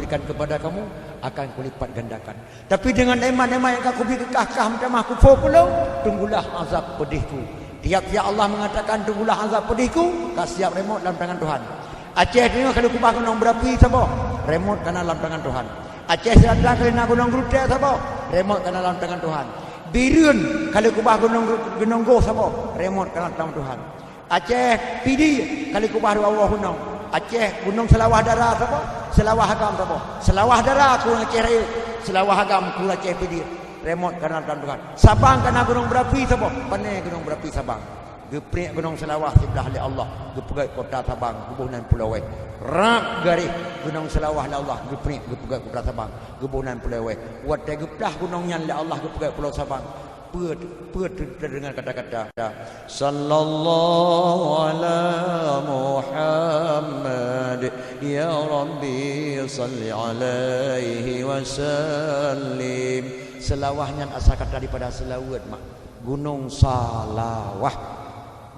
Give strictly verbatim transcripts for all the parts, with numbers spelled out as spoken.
Kepada kamu akan kulipat gandakan. Tapi dengan nikmat-nikmat nyang ka kubri keu kah, kah meutamah kuphô pulo, tunggulah azab pedih-Ku. Tiap-tiap Allah mengatakan, "Tunggulah azab pedih-Ku," ka siap remote lam tangan Tuhan. Aceh nyoe ka lheueh kubah gunong berapi saboh, remote ka na lam tangan Tuhan. Aceh Selatan ka lheueh na gunong geurutée saboh, remote ka na lam tangan Tuhan. Bireuen ka lheueh kubah gunong, gunong goh saboh, remote ka na lam tangan Tuhan. Aceh Pidie ka lheueh kubah dua boh gunong. Aceh Gunong Seulawah Dara saboh, Seulawah Agam saboh. Seulawah Dara keu ureueng Aceh Rayeuk, Seulawah Agam keu ureueng Aceh Pidie. Remote ka na lam tangan Tuhan. Sabang ka na gunong berapi saboh, pane gunong berapi Sabang. Geupriek Gunong Seulawah siblah lé Allah, geupeugét kota Sabang, geuboh nan Pulo Wéh. Rab garéh Gunong Seulawah lé Allah, geupriek geupeugét kota Sabang, geuboh nan Pulo Wéh. Watée geuplah gunong nyan lé Allah, geupeugét Pulo Sabang. Peue, peue teudeungo kata-kata, "Sallallahu ala Muhammad, ya Rabbi salli alaihi wasallim." Seulawah nyan asai kata daripada seulaweuet, mak. Gunong Seulawah.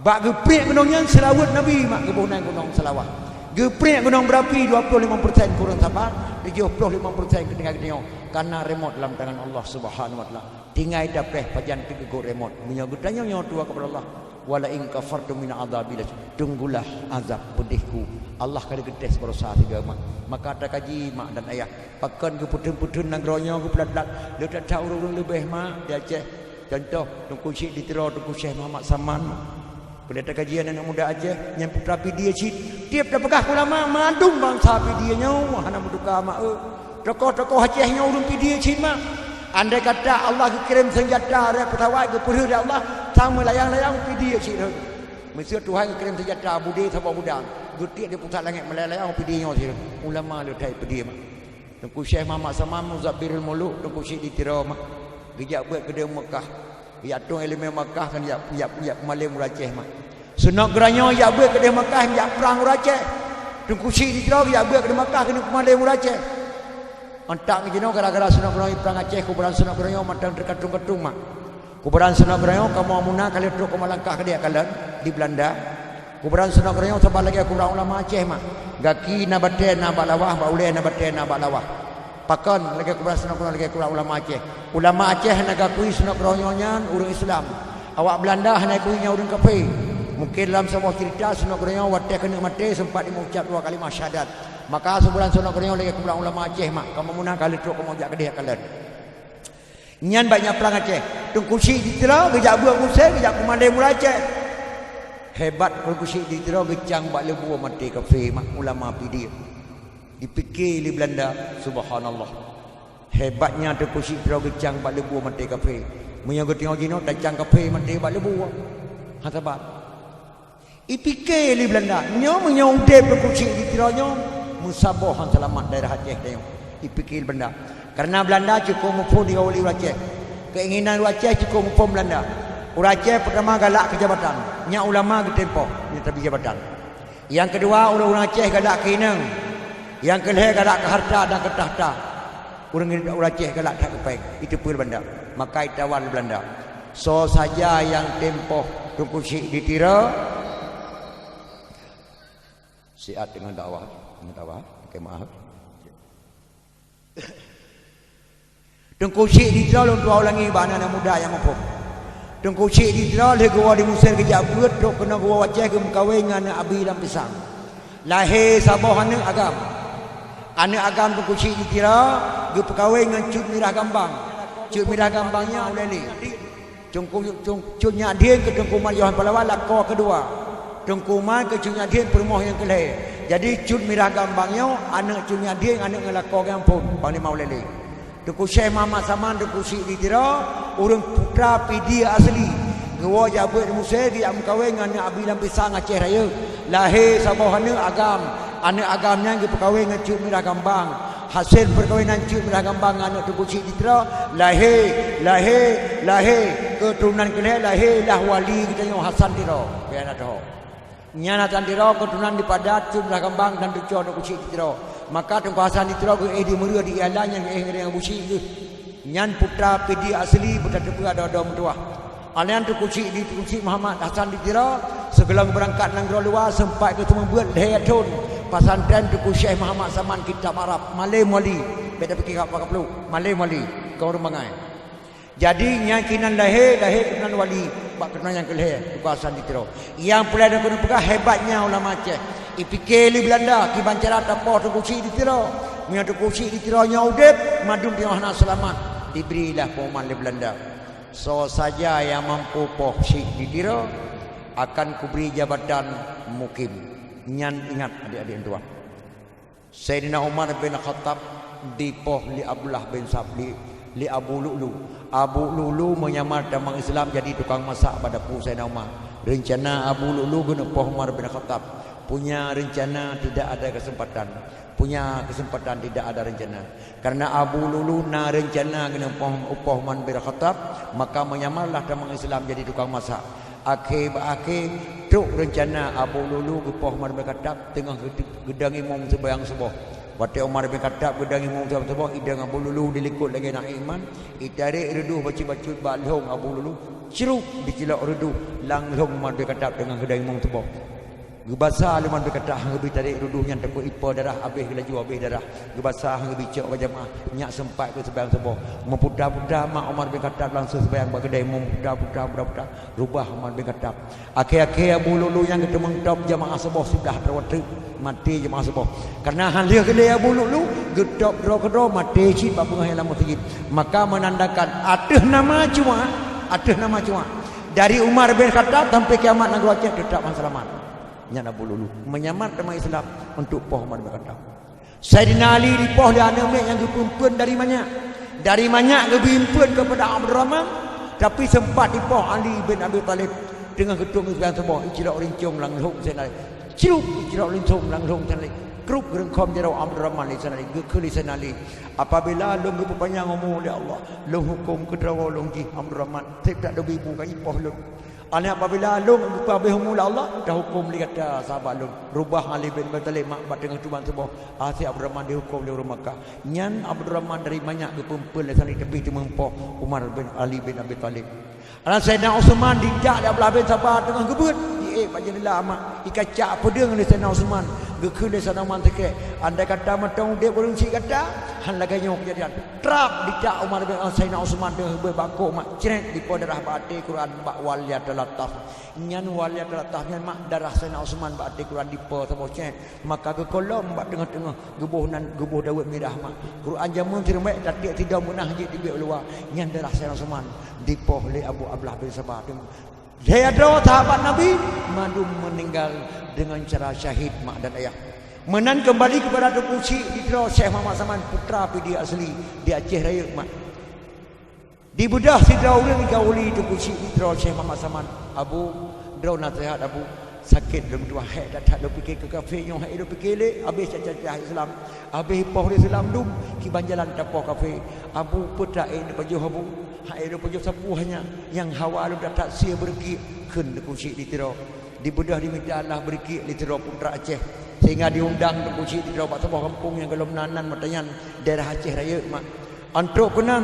Bak geupriek gunong nyan seulaweuet Nabi, mak, geuboh nan Gunong Seulawah. Geupriek gunong berapi dua ploh limong persen keu ureueng Sabang, tujoh ploh limong persen keu tinggai geutanyoe. Ka na remote lam tangan Allah Subhanahu wa Taala. Tinggai tapéh pajan teuk geugok remote. Meunyoe geutanyoe nyoe tuha kepada Allah, "Wala in kafartum min azabi la," tunggulah azab pedih-Ku. Allah ka lheueh geutés baroesa sigoe, mak. Maka takaji, mak dan ayah. Pakon geupeutheun-peutheun nanggroe nyoe geupeulat-lat. Le that-that ureueng-ureueng leubeh, mak, di Aceh. Contoh, Teungku Chik di Tiro, Teungku Syekh Muhammad Saman. Peue lé takaji aneuëk muda Aceh, nyan putra Pidie cit. Tiep tapeugah ulama, mandum bansa Pidie nyoe hana meutuka, mak, eu. Tokoh-tokoh Aceh nyoe ureuëng Pidie cit, mak. Andai kata Allah geukirém seunjata rot peusawat geupeurheueh lé Allah, sang meulayang-layang Pidie cit rot. Meuseu Tuhan geukirém seunjata budé saboh gudang, geutiek di pusat langét meulayang-layang Pidie nyoe cit rot. Ulama le that Pidie, mak. Teungku Syekh Muhammad Saman Muzabbirul Muluk, Teungku Chik di Tiro, mak. Geujak beuet keudeh Mekah. Geujak tueng ileumèe Mekah kan jak, jak, jak peumalém ureueng Aceh, mak. Sunok Geuranyoe jak beuet keudeh Mekah jak prang ureueng Aceh. Teungku Chik di Tiro geujak beuet keudeh Mekah keuneuk peumalém ureueng Aceh. Antak ngon jinoe gara-gara Sunok Geuranyoe prang Aceh, kuburan Sunok Geuranyoe mantong teukatung-katung, mak. Kuburan Sunok Geuranyoe kamoe Muna ka lheueh trok kamoe langkah keudeh kalon di Beulanda. Kuburan Sunok Geuranyoe saban lagèe kuburan ulama Aceh, mak. Gaki na batèe na bak lawah, bak ulèe na batèe na bak lawah. Pakon lagèe kuburan Sunok Geuranyoe lagèe kuburan ulama Aceh? Ulama Aceh hana geukui Sunok Geuranyoe nyan ureueng Islam. Awak Beulanda hana geukui nyan ureueng kafé. Mungken dalam saboh cerita Sunok Geuranyoe watèe keuneuk maté seumpat jimeuucap dua kalimah syahadat. Maka kuburan Sunok Geuranyoe lagèe kuburan ulama Aceh, mak. Kamoe Muna ka lheueh trok kamoe jak keudeh kalon. Nyan bak nyan prang Aceh. Teungku Chik di Tiro geujak beuet Mesir, geujak peumalém ureueng Aceh. Hebat Teungku Chik di Tiro geucang bak leubu maté kafé, mak, ulama Pidie. Dipike lé Beulanda, subhanallah. Hebatnya Teungku Chik di Tiro geucang bak leubu maté kafé. Meunyoe geutanyoe jinoe tacang kafé maté bak leubu. Hana saban. Ipike lé Beulanda, nyoe meunyoe udép Teungku Chik di Tiro nyoe, meusaboh han seulamat daerah Aceh tanyoe. Ipike lé Beulanda. Karena Beulanda cukôp muphom di ureueng Aceh. Keinginan ureueng Aceh cukôp muphom Beulanda. Ureueng Aceh peurtama galak keu jabatan, nyak ulama geutem poh, nyak tabi jabatan. Nyang keudua, ureueng Aceh galak keu inong. Nyang keulhèe galak keu hareuta dan keu takhta. Ureueng, ureueng Aceh galak that keu pèng, iteupeue lé Beulanda. Maka itawan lé Beulanda. Soe saja nyang tem poh Teungku Chik di Tiro, siat deungon dakwah, deungon dakwah, oke, maaf. Teungku Chik di Tiro lôn tuah ulangi bak aneuk-aneuk muda nyang muphom. Teungku Chik di Tiro lheueh geuwoe di Mesir geujak beuet trok keunoe geuwoe u Aceh geumeukawen ngon aneuk Abi Lam Pisang. Lahé saboh aneuk agam. Aneuk agam Teungku Chik di Tiro geupeukawen ngon Cut Mirah Gambang. Cut Mirah Gambang nyan ulèe lé. Teungku, Teung-, Cut Nyak Dhien keu Teungku Man Yohan Pahlawan lakoe keudua. Teungku Man keu Cut Nyak Dhien peurumoh nyang keulhèe. Jadi Cut Mirah Gambang nyoe aneuk Cut Nyak Dhien, aneuk ngon lakoe geuh phon, Panglima ulèe lé. Teungku Syekh Muhammad Saman, Teungku Chik di Tiro, ureueng putra Pidie asli. Geuwoe jak beuet di Mesir, geujak meukawen ngon aneuk Abi Lam Pisang Aceh Rayeuk. Lahé saboh aneuk agam. Aneuk agam nyan geupeukawen ngon Cut Mirah Gambang. Hasé peukawinan Cut Mirah Gambang ngon aneuk Teungku Chik di Tiro, lahé, lahé, lahé keuturonan keulhèe, lahé lah wali geutanyoe Hasan Tiro. Keu aneuk Tiro. Nyan Hasan Tiro keuturonan daripada Cut Mirah Gambang dan cucoe Teungku Chik di Tiro. Maka Teungku Hasan di Tiro geuéh di Meureu di Iala nyan geuéh ngon Abu Chik geuh. Nyan putra Pidie asli, beutateupeu adoe-adoe meutuwah. Alian Teungku Chik di Teungku Chik Muhammad Hasan di Tiro, sigohlom beurangkat nanggroe luwa seumpat geuseumeubeuet lhèe thon Pesantren Teungku Syekh Muhammad Saman kitab Arab, malém wali. Beda pikir kat Pak Kaplu, malém wali, kong ureuëng bangai. Jadi, nyan keunan lahé, lahé keunan wali, bak keunan nyang keu lhée, Teungku Hasan di Tiro. Nyang peureulée keuneuk peugah hebatnya ulama Aceh. Ipike lé Belanda, kiban cara tapoh Teungku Chik di Tiro. Meunyoe Teungku Chik di Tiro nyoe udeb, mandum nyoe hana seulamat, diberilah pengumuman lé Belanda. Soe saja nyang mampu poh Chik di Tiro, akan kuberi jabatan mukim. Nyan ingat, adik-adik tuan. Saidina Umar bin Khattab dipoh lé Abdullah bin Sab-, lé, lé Abu Lu'lu. Abu Lu'lu menyamar tamong Islam jadi tukang masak bak dapu Saidina Umar. Rencana Abu Lu'lu geuneuk poh Umar bin Khattab. Punya rencana tidak ada kesempatan. Punya kesempatan tidak ada rencana. Karena Abu Lu'lu na rencana geuneuk poh, poh Umar bin Khattab, maka menyamarlah tamong Islam jadi tukang masak. Akhé bak akhé, trok rencana Abu Lu'lu geupoh Umar bin Khattab teungoh geudong imum seumayang suboh. Watée Umar bin Khattab geudong imum seumayang suboh, idong Abu Lu'lu dilikot lagée na iman, itarek reudoh bacut-bacut bak lhong Abu Lu'lu, cruk dicilok reudoh lam lhong Umar bin Khattab teungoh geudong imum suboh. Geubasa lé Umar bin Khattab han geubi tarek reudoh nyan takot ipo darah, abéh laju abéh darah. Geubasa han geubi cok bak jamaah, nyak seumpat keu seumayang suboh. Meuputa-puta mak Umar bin Khattab langsong seumayang bak keudai, meuputa-puta, puta-puta. Rubah Umar bin Khattab. Akhé-akhé Abu Lu'lu nyang geuteumeung top jamaah suboh siblah droe teuk, maté jamaah suboh. Karena han lheueh geulée Abu Lu'lu, geutop droe keudroe, maté cit bak beungoh lam meuseujid. Maka menandakan ateueh nama cuma, ateueh nama cuma. Dari Umar bin Khattab sampai kiamat nanggroe Aceh teutap han seulamat. Nyan Abu Lu'lu. Menyamar tamong Islam untuk poh Umar bin Khattab. Saidina Ali dipoh lé aneuëk miet nyang geupeumpeuet dari manyak. Dari manyak geupeumpeuet keupada Abdurrahman, tapi seumpat dipoh Ali bin Abi Thalib teungoh geutueng seumayang suboh, icilok rincong lam lhong Saidina Ali. Cruk, icilok rincong lam lhong Saidina Ali. Kruk, geureungkhom jaroe Abdurrahman lé Saidina Ali, geukheun lé Saidina Ali, "Apabila lôn geupeupanyang umu lé Allah, lôn huköm keu droe lôn jih Abdurrahman, seb that leubeh bu ka ipoh lôn." Aneuk apabila lôn geupeuabéh umu lé Allah, tahuköm lé gata sahabat lôn. Rubah Ali bin Abi Thalib mak bak teungoh tuban suboh, akhé Abdurrahman dihuköm lé ureuëng Makkah. Nyan Abdurrahman dari manyak geupeumpeuet lé Saidina Ali, tapi teumeupoh Umar bin Ali bin Abi Thalib. Alah Saidina Utsman dijak lé Abdullah bin Saba teungoh geubeuet, jiék bak jeundela mak, ikacak peudeueng lé Saidina Utsman, geukheun lé Saidina Utsman teukék, "Andai kata mantong udeb ureuëng syiek gata, han lagée nyoe keujadian." Trap dijak Umar bin, Saidina Utsman teungoh geubeuet bak kok mak, cret dipo darah bak até Quran bak wal yatalattaf. Nyan wal yatalattaf nyan mak darah Saidina Utsman bak até Quran dipo saboh cret. Maka geukolom bak teungoh-teungoh, geuboh nan, geuboh daweuet mirah mak. Quran jameun sireumbek tatiek sidong beunah jih teubiet u luwa. Nyan darah Saidina Utsman dipoh lé Abu Abdullah bin Saba teungoh. Lhée droe sahabat Nabi mandum meuninggai deungon cara syahid mak dan ayah. Meunan keumbali keupada Teungku Chik di Tiro Syekh Muhammad Saman, putra Pidie asli di Aceh Rayeuk mak. Dibeudôh sidroe ureuëng gauli Teungku Chik di Tiro Syekh Muhammad Saman, "Abu, droe naseuhat Abu, sakét lôn tuha, hék that-that lôn pike keu kafé nyoe, hék lôn pike lé, habéh cacah-cacah Islam, habéh poh Islam dum, kiban jalan tapoh kafé. Abu, peue ta ék neupajoh Abu? Hék lôn pajoh sapeue hanya, nyang hawa lôn that-that sie beureukiek," kheun Teungku Chik di Tiro. Dibeudôh dimita Allah beureukiek lé sidroe putra Aceh, sehingga diundang Teungku Chik di Tiro bak saboh gampông nyang gohlom na nan mata nyan daerah Aceh Rayeuk mak. Antrok keunan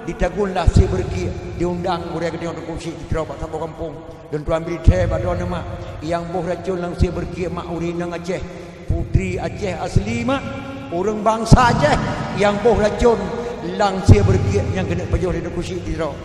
ditagunlah sie beureukiek, diundang gurée geutanyoe Teungku Chik di Tiro bak saboh gampông. Lôn tuan bri thée bak droeneueh mak, nyang boh racon lam sie beureukiek mak ureuëng inong Aceh, putri Aceh asli mak, ureuëng bansa Aceh nyang boh racon lam sie beureukiek nyang keuneuk pajoh lé Teungku Chik di Tiro.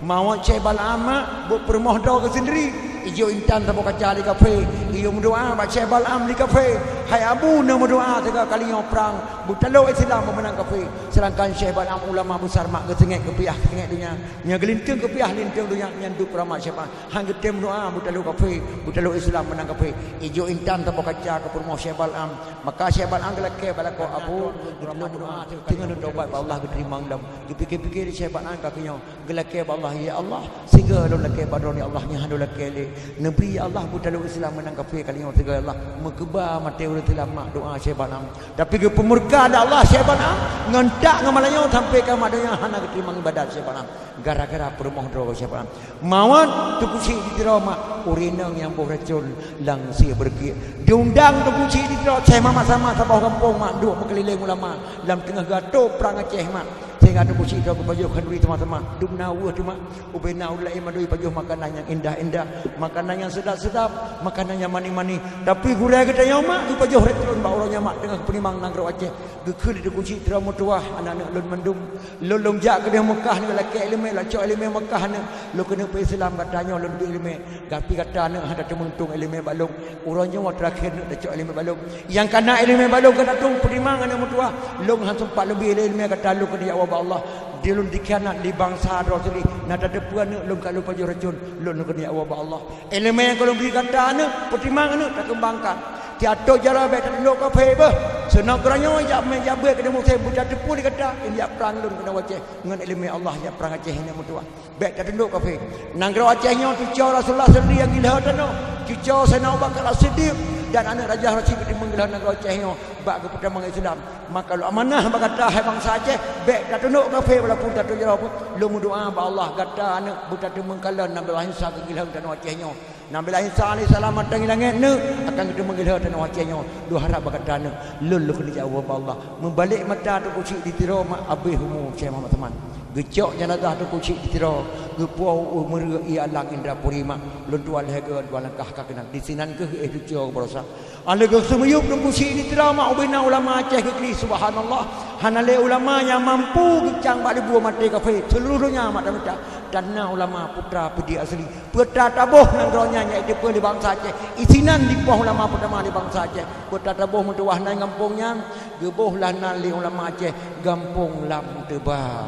Mawöt Syekh Bal'am mak, buet peurumoh droe geuh sendiri. Ijok intan saboh kaca lé kafé, iyue meudoá bak Syekh Bal'am lé kafé, "Hai Abu, neumeudoá sigoe kali nyoe prang, beutalok Islam beumeunang kafé." Sedangkan Syekh Bal'am ulama besar mak, geuseungét keupiah seungét donya. Nyang geulinteung keupiah linteung donya, nyan duek peuramat Syekh Bal'am. Han geutem doá beutalok kafé, beutalok Islam meunang kafé. Ijok intan saboh kaca keu peurumoh Syekh Bal'am. Maka Syekh Bal'am geulakée bak lakoe, "Abu, lôn meudoá, teungoh lôn tobat bak Allah, geuteurimong lom." Geupike-pike lé Syekh Bal'am ka keu nyoe. Geulakée bak Allah, "Ya Allah, sigoe lôn lakée bak droeneueh ya Allah, nyan hana lôn lakée lé. Neubri ya Allah beutalok Islam meunang kafé kali nyoe sigoe ya Allah." Meukeubah maté ureuëng Islam mak doá Syekh Bal'am. Tapi geupeumurka lé Allah Syekh Bal'am, ngon tak ngon malam nyoe sampai kiamat donya hana geuteurimong ibadat Syekh Bal'am. Gara-gara peurumoh droe Syekh Bal'am. Mawöt Teungku Chik di Tiro mak, ureuëng inong nyang boh racon lam sie beureukiek. Diundang Teungku Chik di Tiro Syekh Muhammad Saman saboh gampông mak, duek meukeulileng ulama lam teungoh geuatoe prang Aceh mak. Ingat Teungku Chik Tiro geupajoh khanduri teuma-teuma. Dum na weueh teuma. Ubena ulée madui pajoh makanan nyang indah-indah, makanan nyang seudap-seudap, makanan nyang manih-manih. Tapi gurée geutanyoe mak geupajoh rot lôn bak uroe nyan mak teungoh peutimang nanggroe Aceh. Geukheun lé Teungku Chik Tiro meutuwah, aneuk-aneuk lôn mandum. Lôn lôn jak keudeh Mekah neuk lakée iéleumé, lacok iéleumé Mekah neuk. Lôn keuneuk peuislam gata nyoe lôn bri iéleumé. Tapi gata neuk hana teumeung tueng iéleumé bak lôn. Uroe nyoe teurakhé neuk tacok iéleumé bak lôn. Nyang kana iéleumé bak lôn ka tatong peutimang aneuk meutuwah. Lôn hana sempat leubeh lé iéleumé gata lôn keuneuk jak woe bak Allah. Di lôn dikhianat di bansa droe seudeh, na tateupeue aneuk lôn ka lôn pajoh racun, lôn keuneuk jak woe bak Allah. Iéleumé nyang ka lôn bri gata aneuk, peutimang aneuk takeumbangkan. Tiatô jaroe bék tatundok kafé beuh. Seunang geuranyoe jak mé jak beuet keudeh musém beutateupeue lé gata, injak prang lôn keunoe Aceh ngon iéleumé Allah jak prang Aceh aneuk meutuwah. Bék tatundok kafé. Nanggroe Aceh nyoe cucoe Rasulullah seundiri nyang geulheueh tanoh, cucoe Saidina Abu Bakar As-Siddiq dan aneuk Raja Rasyid geuteumeung geulheueh nanggroe Aceh nyoe bak geupeutamong Islam. Maka lôn amanah bak gata hai bansa Aceh, bék tatundok kafé walaupun tatundok jaroe pun. Lôn meudoá bak Allah gata aneuk beutateumeung kalon Nabi Allah Isa keu geulheueh tanoh Aceh nyoe. Nabi Allah Isa alaihissalam mantong i langét neuk akan geuteumeung geulheueh tanoh Aceh nyoe. Lôn harab bak gata aneuk, lôn lôn keuneuk jak woe bak Allah. Meubalek mata Teungku Chik di Tiro mak abéh umu Syekh Muhammad Saman. Geucok jenazah Teungku Chik di Tiro, geupuwoe u meureuek i alang Indrapuri mak, lôn tuan lhèe geuh dua langkah ka keunan. Di sinan keuh éh cucoe geubarosa. Alèh geuh seumiyueb Teungku Chik di Tiro mak ubena ulama Aceh geukli, subhanallah. Hana lé ulama nyang mampu geucang bak leubue maté kafé, seuluruh donya mak tamita. Dan na ulama putra Pidie asli. Peue tataboh nanggroe nyan nyang jiteupeue lé bansa Aceh. Isinan dipoh ulama peutama lé bansa Aceh. Peue tataboh meutuwah nan gampông nyan, geuboh lah nan lé ulama Aceh gampông Lam Teuba.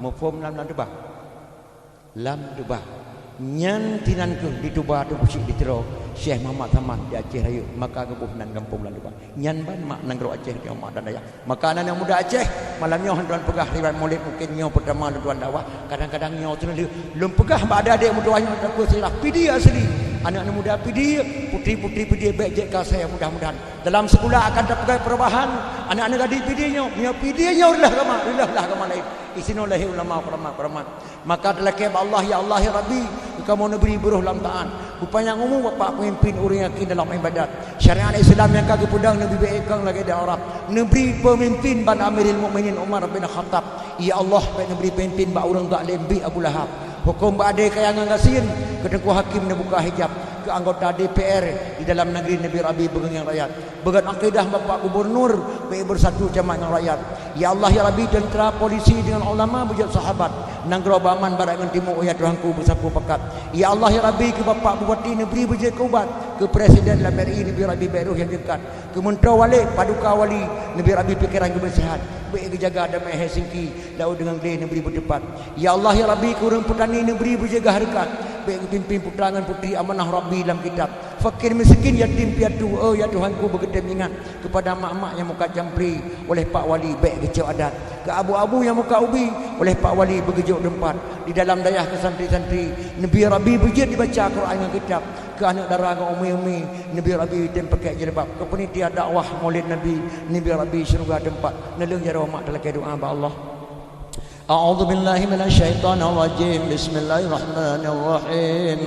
Muphom lam, Lam Teuba? Lam Teuba. Nyan sinan keuh di Tuba Teungku Chik di Tiro, Syekh Muhammad Saman di Aceh Rayeuk, maka geuboh nan gampông Lam Teuba. Nyan ban mak nanggroe Aceh di umat dan dayah. Maka aneuk muda Aceh, malam nyoe hana droen peugah riwayat Maulid, mungkin nyoe peutama lôn tuan dakwah, kadang-kadang nyoe teuneuh lôn peugah bak adék-adék meutuwah nyoe takue silap Pidie asli. Aneuk-aneuk muda Pidie, putri-putri Pidie bék jeuet keu asèe, mudah-mudahan dalam sikula akan tapeugah perubahan. Aneuk-aneuk gadih Pidie nyoe, nyoe Pidie nyoe reulah agama, reulah lah agama laén. Isinoe lahé ulama keuramah-keuramah. Maka talakée bak Allah, ya Allah, ya Rabbi, kamoe neubri beuroh lam taát. Beupanyang umu Bapak peumimpin ureuëng yakin dalam ibadat. Syariat Islam nyang ka geupeudong neubri beuikong lagée di Arab. Neubri peumimpin ban Amirul Mukminin Umar bin Khattab. Ya Allah, bék neubri peumimpin bak ureuëng zalim bit Abu Lahab. Huköm bak adé kaya ngon gasien, keu teungku hakim neubuka hijab, keu anggota D P R di dalam negeri neubri Rabbi beugeungieng rakyat. Beugot akidah Bapak Gubernur, bék beusatu camat ngon rakyat. Ya Allah, ya Rabbi, teuntra, polisi deungon ulama beujeuet sahabat. Nanggroe beuaman barat ngon timu, ya Tuhanku, beusapeue pakat. Ya Allah, ya Rabbi, keu Bapak Bupati neubri beujeuet keu ubat, keu Presiden lam R I neubri Rabbi bék roh nyang deungkat, keu Meuntroe Walek, Paduka Wali neubri Rabbi pikeran geubeuseuhat, bék geujaga damai Helsinki, laôt deungon glé neubri beuteupat. Ya Allah, ya Rabbi, keu ureuëng peutani neubri beujeuet gah reukat, bék geupimpin putra ngon putri amanah Rabbi lam kitab. Fakir miskin, yatim piatu, oh ya Tuhanku, beugeutém ingat keupada mak-mak nyang muka campri oleh Pak Wali bék geucok adat, keu abu-abu nyang muka ubi oleh Pak Wali beugeujok teumpat di dalam dayah keu santri-santri neubri Rabbi beujeuet dibaca Quran ngon kitab, keu aneuëk dara ngon umi-umi neubri Rabbi tem pakèk jilbab, keu panitia dakwah Maulid Nabi neubri Rabbi syeuruga teumpat. Neulheueh jaroe mak talakée doá bak Allah. أعوذ بالله من الشيطان الرجيم. بسم الله الرحمن الرحيم.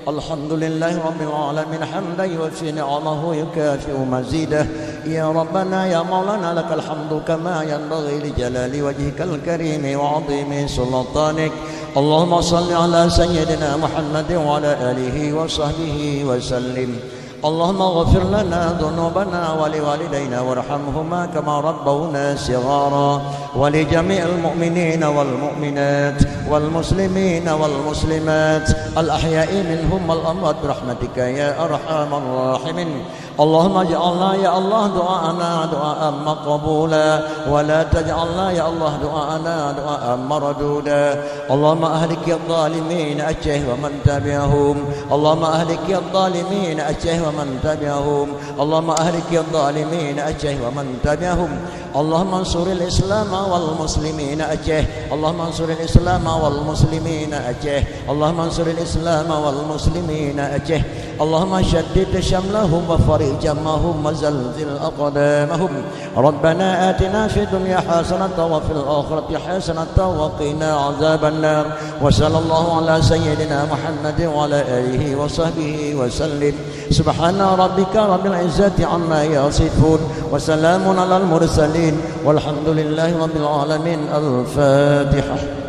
الحمد لله رب العالمين، حمدا يوافي نعمه ويكافئ مزيده. يا ربنا يا مولانا، لك الحمد كما ينبغي لجلال وجهك الكريم وعظيم سلطانك. اللهم صل على سيدنا محمد وعلى آله وصحبه وسلم. اللهم اغفر لنا ذنوبنا ولوالدينا وارحمهما كما ربونا صغارا، ولجميع المؤمنين والمؤمنات والمسلمين والمسلمات الأحياء منهم والأموات برحمتك يا أرحم الراحمين. اللهم اجعلنا يا الله دعاءنا دعاء مقبولا، ولا تجعلنا يا الله دعاءنا دعاء مردودا. اللهم أهلك الظالمين Aceh ومن تبعهم. اللهم أهلك الظالمين Aceh ومن تبعهم. اللهم أهلك الظالمين Aceh ومن تبعهم. اللهم انصر الإسلام والمسلمين Aceh. اللهم انصر الإسلام والمسلمين Aceh. اللهم انصر الإسلام والمسلمين Aceh. اللهم شتت شملهم وفرق جمعهم وزلزل أقدامهم. ربنا آتنا في الدنيا حسنة وفي الآخرة حسنة وقنا عذاب النار. وصلى الله على سيدنا محمد وعلى آله وصحبه وسلم. سبحان ربك رب العزة عما يصفون. وسلام على المرسلين. والحمد لله رب العالمين. الفاتحة.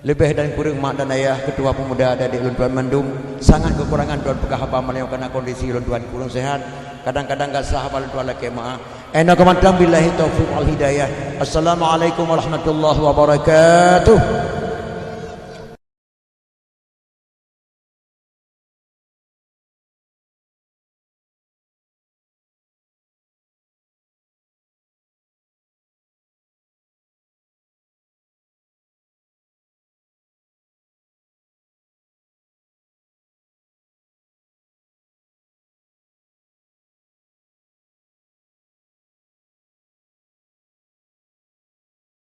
Leubeh dan kureueng mak dan ayah, ketua pemuda, adik-adik lôn tuan mandum, sangat kekurangan tuan peugah haba meunyoe karena kondisi lôn tuan kureueng sehat. Kadang-kadang gasa haba lôn tuan lakée meu'ah. Enoe keu mantong, billahi taufiq wal hidayah. Assalamualaikum warahmatullahi wabarakatuh.